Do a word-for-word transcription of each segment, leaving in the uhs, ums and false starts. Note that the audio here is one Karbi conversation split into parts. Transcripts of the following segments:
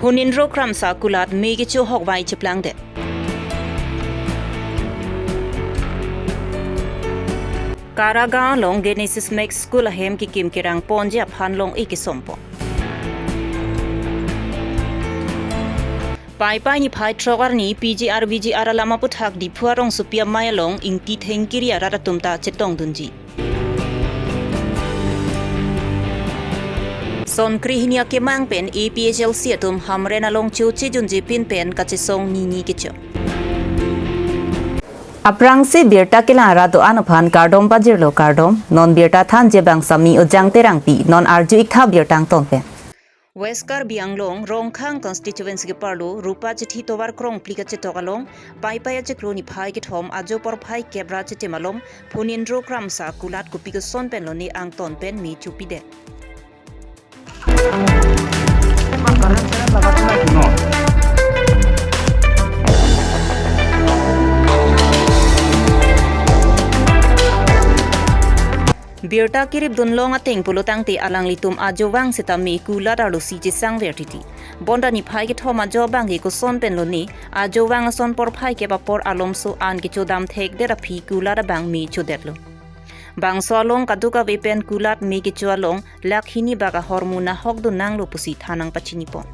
Munindro Kramsa kulat me kecho ahokvai cheplangdet. Karagaon along Genesis Max School ahem kekim kerang ponji aphan long-e kesompon. Paipai niphai throk arni P G R V G R alam aputhak Diphu arongsopi amei along ingti thengkiri arat atum ta chetongdunji. Son krehini akemang pen A P H L C atum Hamren along choche junje pin pen kachesong nini kecho. Aphrangsi birta kelang arat do-an aphan kardom pajirlo kardom, non birta thanji abang Sami Ojang Terangpi, non arju-ik tha birta angton pen. West Karbi Anglong, Rongkhang constituency keparlo, Rupa Chithi tovar krongphli kachetok along, Paipai achiklo niphai kethom ajo porphai kep ra chete malom, Phunindro Kramsa kulat kopi koson pen lone angton pen me chopidet. Birta kirip dunlong ateng pulo tangte alanglitum ajo vang sitame kulat arlosi chesangver titi. Bonta niphai kethom ajo abangke koson pen lone, ajo vang ason porphai kep apor alomso an kechodam thekdet aphi kulat abang me chodetlo. Bangso along kadokave pen kulat me kecho along lakh hini bak ahormu nahok dun nanglo pusi than nangpachinipon.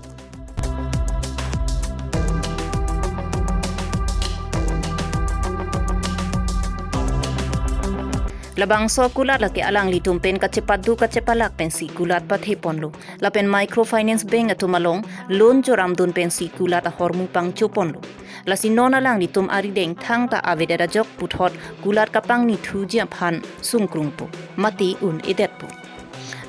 Labangso kulat lake alanglitum pen kachepadu kachepalak pensi kulat patheponlo. Lapen Microfinance Bank atum along loan choramdun pensi kulat ahormu pangchoponlo. Lasi non alanglitum arideng thangta avedet ajok puthot kulat kapangnithuji aphan sungkrungpo, mate un-edetpo.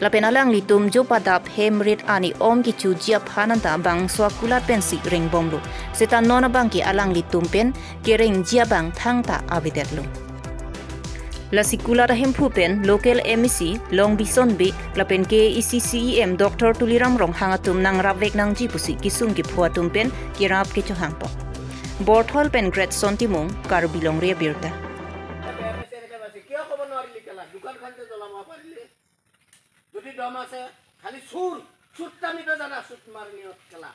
Lapen alanglitum jo padap hem rit ani om kechoji aphan anta bangso akulat pensi rengbomlo. Seta non abangke alanglitum pen kerengji abang thangta avedetlo. Lasi kulat ahemphu pen local M A C Longbison Bey lapen K A A C C E M Doctor Tuliram Ronghang atum nangrapvek nangji pusi kesung kepho atum pen kerap kechohangpo. Borthol pen Great Son Timung, Karbi Longri Abirta. যদি দম আছে, খালি সুৰ, সুৰটা মিটো জানা, সুৰ মাৰিনি খেলা।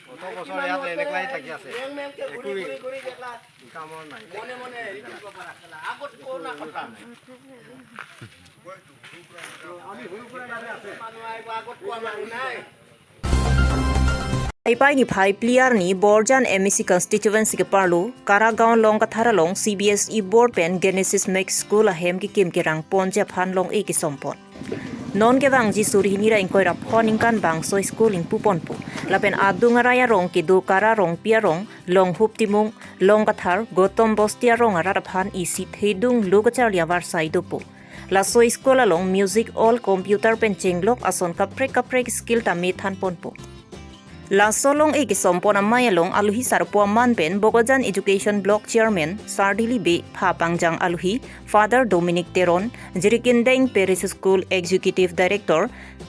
কত বছৰ ইয়াত এনেকুৱাই থাকি আছে। মেং মেংকে ঘূৰি একো ঘূৰি ঘূৰি যেকলা কামৰ নাই। মনে মনে হেৰি কৰিব পৰা খেলা। আগত কোৱা না কথা। আমি সৰু পৰা ইয়াতে আছে। মানুহ আহিব, আগত কোৱা মানুহ নাই। Paipai niphai phli arni Borjan M A C constituency keparlo, Karagaon Longkathar along C B S E board pen Genesis Max School ahem kekim kerang ponji aphan long-e kesompon. Non kevangji suri hini ra ingkoi ra pho ningkan bangso school ingpuponpo. Lapen adung arai arong kedo Kara Rongpi arong, Longhup Timung, Longkathar, Gotom Bosti arong arat aphan isi thedung lo kacharli avarsai dopo. Laso school along music hall, computer pen chenglok ason kaprek kaprek skill tame thanponpo. Laso long-e kesompon amei along alohi sarpo aman pen Bokajan Education Block Chairman Sardili Bey, pha pangjang alohi Father Dominic Teron, Jirikindeng Parish School Executive Director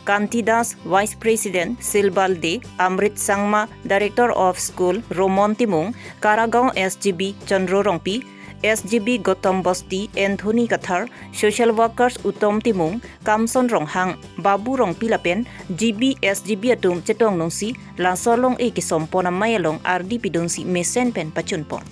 Kanti Das, Vice President Silbal Dey, Amrit Sangma, Director of School Romon Timung, Karagaon S G B Chandro Rongpi, S G B Gotom Bosti, Anthony Kathar, social workers Utom Timung, Kamson Ronghang, Babu Rongpi lapen G B S G B atum chetongdunsi laso long-e kesompon amei along ardi pidunsi mesen pen pachunpon.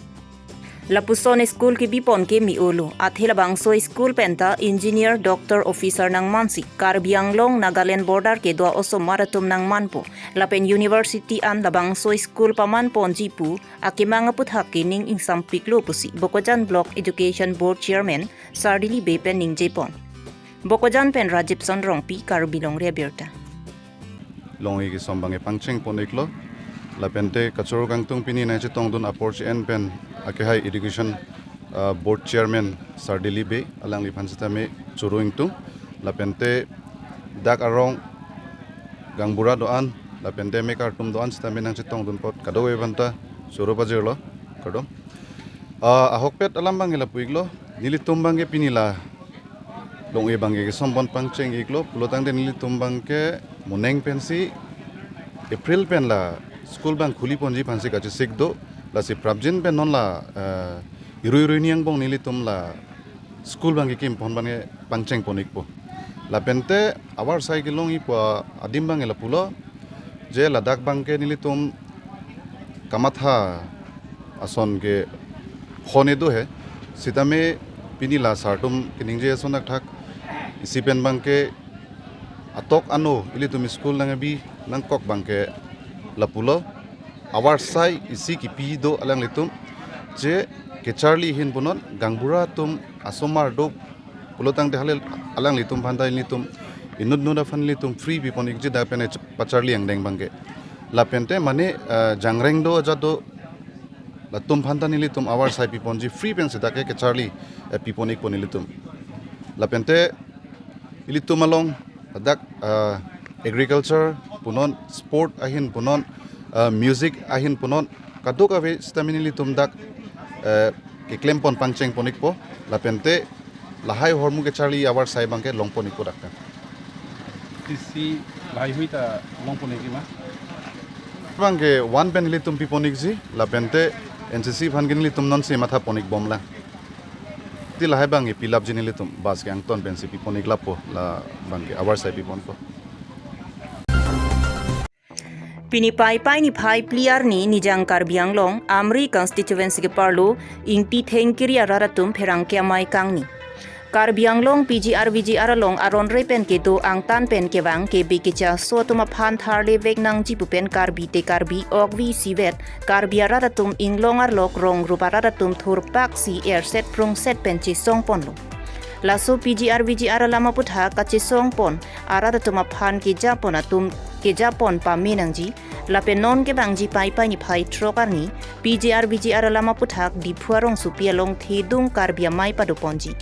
Lapuson school kebipon ke me-olo, athe labangso school penta engineer, doctor, officer nangmansi Karbi Anglong Nagaland border kedo osomar atum nangmanpo, lapen university an labangso school pamanponji pu akemang aputhak ke ning ingsampiklo pusi Bokajan Block Education Board Chairman Sardili Bey pen ningjepon. Bokajan pen Rajibson Rongpi, Karbi Longri Abirta. Long-e kesom abangke pangchengpon-iklo. Lapente kachoro kangtung pini nangchetongdun apor che-en pen akehai Education, ah, Board Chairman Sardili Bey alangliphan sitame choro ingtung. Lapente dak arong gaonbura do-an, lapente mekar atum do-an sitame nangchetongdun apot kadokave aphanta choro pajirlo, kardom. Ah, ahokpet alam abangke lapu-iklo, nelitum abangke pini la long-e abangke kesompon pangcheng-iklo, pulotangte nelitum abangke moneng pensi April pen la school abang khuliponji aphansi kachesik do, lasi prapjin pen non la, eh, irui irui ni angbong nelitum la school abangke kimpon abangke pangchengpon-ikpo. Lapente avarsai kelongji pu adim abang ke lapulo, je ladak abang ke nelitum kamatha ason ke hone do he. Sitame pini la sar atum keningje ason thakthak, isi pen abang ke atok ano ilitum school nangkebi nangkok abang ke lapulo. Avarsai isi kipi do alanglitum, je kacharli ahin punon, gaonbura atum asomar do pulotangte halahei alanglitum aphanta nelitum inut inut aphan nelitum free pipon ikji, dak pen pacharli angdeng abang ke. Lapente mane, eh, jangreng do ajat do, latum aphanta nelitum avarsai piponji, free pen seta ke kacharli, eh, pipon ikpo nelitum. Lapente ilitum along ladak, eh, agriculture punon, sport ahin punon, eh, music ahin punon, kadokave sitame nelitum dak, eh, keklempon pangchengpon ikpo. Lapente lahai ahormu kacharli avarsai abang ke longpon ikpo dak pen. Isi lahaihui ta longpon ikji ma? Abang ke one pen nelitum pipon ikji, lapente N C C aphan ke nelitum nonsi mathapon ikbomlang. Ti lahai abang ke pilapji nelitum, bus ke angton pensi pipon iklappo, labang ke avarsai piponpo. Pini Paipai niphai phli arni Nijang Karbi Anglong, Amri constituency keparlo, Ingti Thengkiri arat atum pherangke amei kangni. Karbi Anglong P G R V G R along aron re pen kedo angtan pen kevang kebe kecha aso atum aphan tharle vek nangji pu pen Karbi te Karbi, okvi isivet, Karbi arat atum inglong arlok rong rup arat atum thurpak si erset prungset pen chesongponlo. Laso P G R V G R alam aputhak kachesongpon arat atum aphan kejapon atum kejapon pame nangji. Lapen non kevangji Paipai niphai throk arni P G R V G R alam aputhak Diphu arongsopi along thedung Karbi amei padoponji.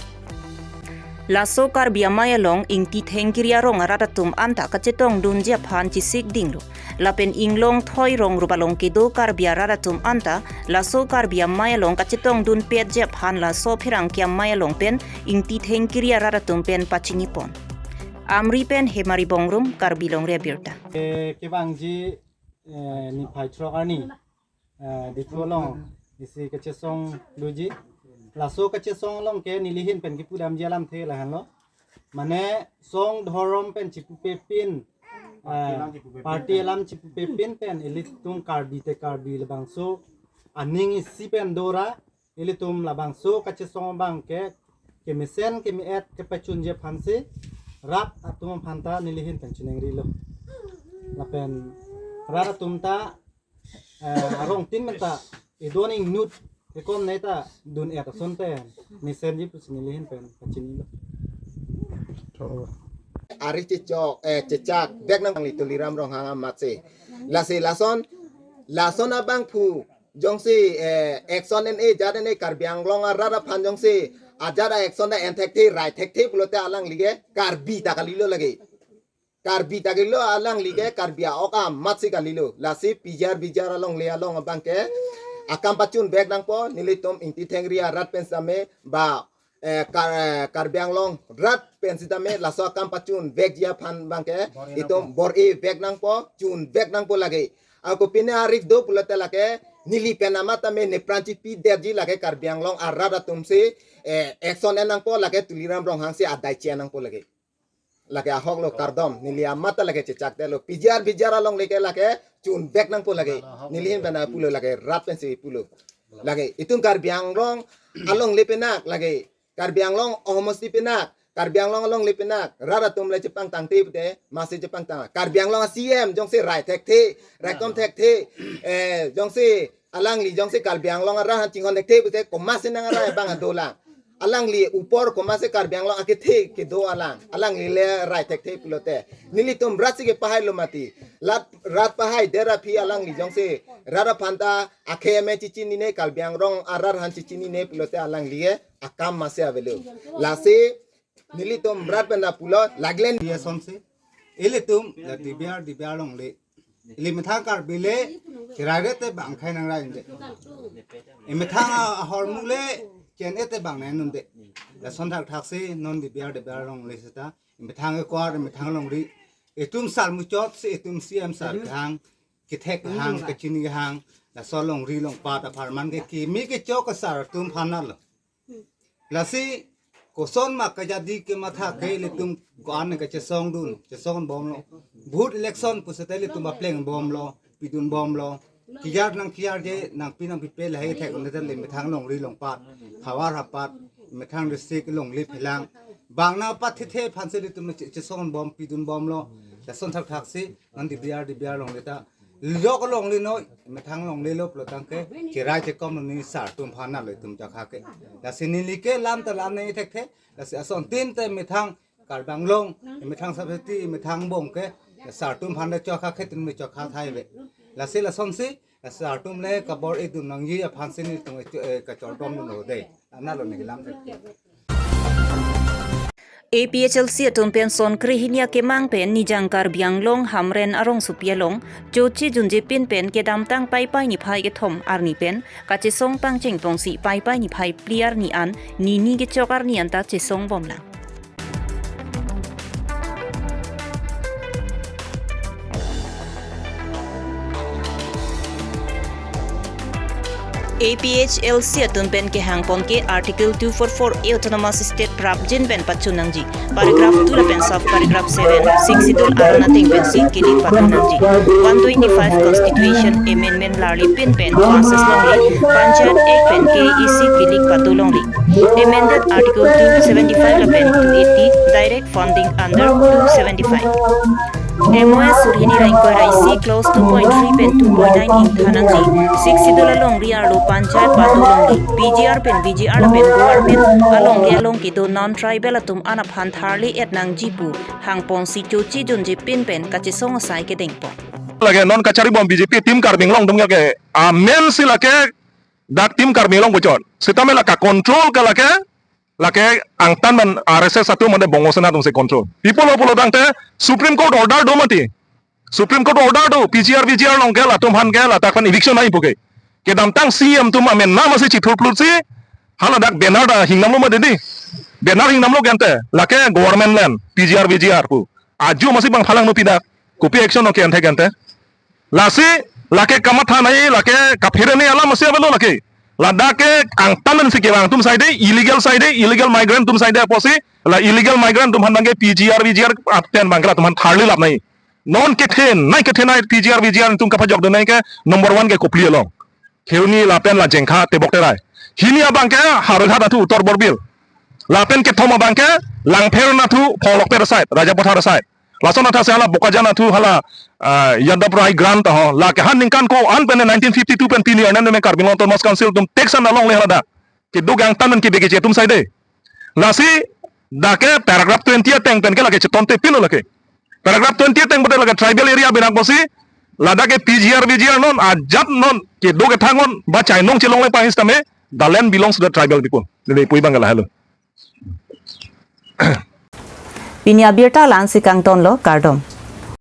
Laso Karbi amei along Ingti Thengkiri arong arat atum anta kachetongdunji aphan chesik dinglo. Lapen inglong thoi rong rup along kedo Karbi arat atum anta laso Karbi amei along kachetongdunpetji aphan laso pherangke amei along pen Ingti Thengkiri arat atum pen pachinipon. Amri pen Hemari Bongrung, Karbi Longri Abirta. Eh, kevangji, eh, niphai throk arni, eh, Diphu along isi kachesong doji. Laso kachesong along ke nelihin pen kipudamji alamthe lahenlo. Mane song dhorom pen chipupepin, eh, party alam chipupepin pen ilitum Karbi te Karbi labangso aning isi pen dora, ilitum labangso kachesong abang ke kemesen keme-et kepachunji aphansi rat atum aphanta nelihin pen chiningrilo. Lapen rat atum ta, eh, arong tin menta idon ingnut kekom neta dun-et ason pen mesenji pusi nelihin pen pachinilo. Ari chechok, eh, chechak vek nangli Tuliram Ronghang amatsi. Lasi lason, lason abangphu jongsi, eh, action en e jat en e Karbi Anglong arat aphan jongsi ajat a-action ta en thekthe rai thekthe pulote alangli ke Karbi ta kalilo lake. Karbi ta kalilo alangli ke Karbi a-ok amatsi kalilo. Lasi P G R V G R alongle along abang ke akam pachun vek nangpo, nelitum Ingti Thengri arat pen sitame ba, eh, Kar-, eh, Karbi Anglong rat pen sitame laso akam pachun vekji aphan abang ke itum bor-i vek nangpo, chun vek nangpo lake. Ako pine arik do pulote lake neli pen amat tame nepran chipidetji lake Karbi Anglong arat atumsi, eh, action en nangpo, lake Tuliram Ronghang si adai che nangpo lake. Lake ahok lo kardom, neli amat ta lake chechakdetlo. P G R V G R alongle ke lake chun vek nangpo lake. Nelihin pen pulo lake, rat pensi pulo. Lake itum Karbi Anglong alongle penak lake. Karbi Anglong ahomosti penak, Karbi Anglong alongle penak, rat atum le chepangtangte pute, masi chepangtang. Karbi Anglong a-C M jongsi rai thekthe, raikom thekthe, eh, jongsi alangli jongsi Karbi Anglong arat aphan chinghon thekthe pute, komatsi nangrai abang adolang. Alangli upor komatsi Karbi Anglong akethe kedo alang, alangli le rai thekthe pulote. Nelitum rat si kepahailo mati. Rat, rat pahaidet aphi alangli jongsi rat aphanta akhei amei chichinine, Karbi Anglong arat aphan chichinine pulote alangli ke akam masi avelo. Lasi nelitum rat pen pulo laglen. Dia sonsi ilitum la D B R, D B R alongle. Ili methang Karbi le, kiraire te bang khai nangrai inde. Imethang ahormu le, chen-e te bang nai nunde. Lason thakthaksi non D B R, D B R alongle seta. Imethang ekwar, imethang longri. Itum sar muchotsi, itum C M sar kehang, kethek kehang, kachini kehang, laso longri longpat apharman ke kimi kechok asar atum aphan lo. Lasi Koson ma kajadi kematha ke ilitum ko-an kachesongdun, chesong bomlo. Vote election pusitame ilitum apleng bomlo, pidun bomlo. Kijar nang kijarje, nangpi nangpipe lahai thek un'edet le methang longri longpat, havar hapat, methang district longri phelang. Bang nangpathethe aphansi ilitum che-, chesong bom, pidun bomlo. Lason thakthaksi, non D B R, D B R longri ta. Lok longri noi, methang longrilo pulo tangte, cherai chekom lo neli sar atum aphan lo itum chakha ke. Lasi neli ke lam ta lam nangji thekthe, lasi asontin te methang Karbi Anglong, methang Sapeti, methang angbong ke, sar atum aphan le chakha ke tin me chakha thai ve. Lasi lasonsi, sar atum le kabor-idun nangji aphansi nelitum, eh, kachordom dunlo dei. Analo neli lam thekthe. A P H L C atum pen son krehini akemang pen Nijang Karbi Anglong Hamren arongsopi along, Choche Junje Pin pen kedamtang Paipai niphai kethom arni pen kachesong pangcheng pongsi Paipai niphai phli arni an, nini kechok arni anta chesong bomlang. A P H L C atum pen kehang pon ke Article two four four A Autonomous State prapjin pen pachun nangji. Paragraph two lapen sub paragraph seven, Sixth Schedule aron ateng pensi kilik pado nangji. One twenty-five Constitution Amendment larli pin pen passes longri, Panchayat Act pen K A A C kilik pado longri. Amended Article two seventy-five lapen two eighty, direct funding under two seventy-five. M O S surhini ra ingkoi ra isi clause two point three pen two point nine ingthan nangji. Sixth Schedule alongri arlo panchayat pado longri, P G R pen V G R lapen government alongri along kedo non-tribal atum an aphan tharli et nangji pu hang ponsi Choche Junje Pin pen kachesong asai kedeng pon. Lake non kachari bom B J P Team Karbi Anglong atum ke, amen si lake dak Team Karbi Anglong bochon. Sitame lake control ke lake, lake angtan man R S S atum mane Bongo Sena atumsi control. Pi pulo pulo tangte Supreme Court order do mati. Supreme Court order do, P G R V G R along ke latum aphan ke ladak aphan eviction nangji pu ke. Kedamtang C M atum amen na masi chithur plutsi, haladak banner ta hingnamlo ma dei. Banner hingnamlo gente, lake government land, P G R V G R pu. Ajo masi bang phalang no pi dak, kopi action no ke ante gente. Lasi, lake kamatha nangji, lake kaphere nangji alam masi avelo lake. Ladak ke angtan si kevang atum asai dei, illegal asai dei, illegal migrant atum asai dei apotsi, la illegal migrant atum aphan abang ke P G R, V G R atum abang ke latum aphan tharli lap nangji. Non kethenei, kethenei P G R, V G R atum kapajok dun nangji ke number one ke Kopili along. Kheuni lapen la Jengkha tebok terai. Hini abang ke Howraghat athu Uttar Borbil. Lapen kethom abang ke Langpher athu Phonglokpet aside, Rajapathar aside. Lason athasi hala Bokajan athu hala, ah, Yadav Rai Grant ho. Lake han ningkan ko-an pen nineteen fifty-two pen pini arni an me Karbi Anglong Autonomous Council atum tax an alongle haladak. Kedo angtan pen kebe keche atum asai dei. Lasi dak ke paragraph twenty ateng pen ke lake chetonte pinlo lake. Paragraph twenty ateng bote lake tribal area benak bosi, ladak ke P G R, V G R non, ajat non, kedo kethang non, ba chainong chelongle pangis tame, the land belongs to the tribal people. Neli pu abang ke lahelo. Pini abirta la-ansi kangtonlo, kardom.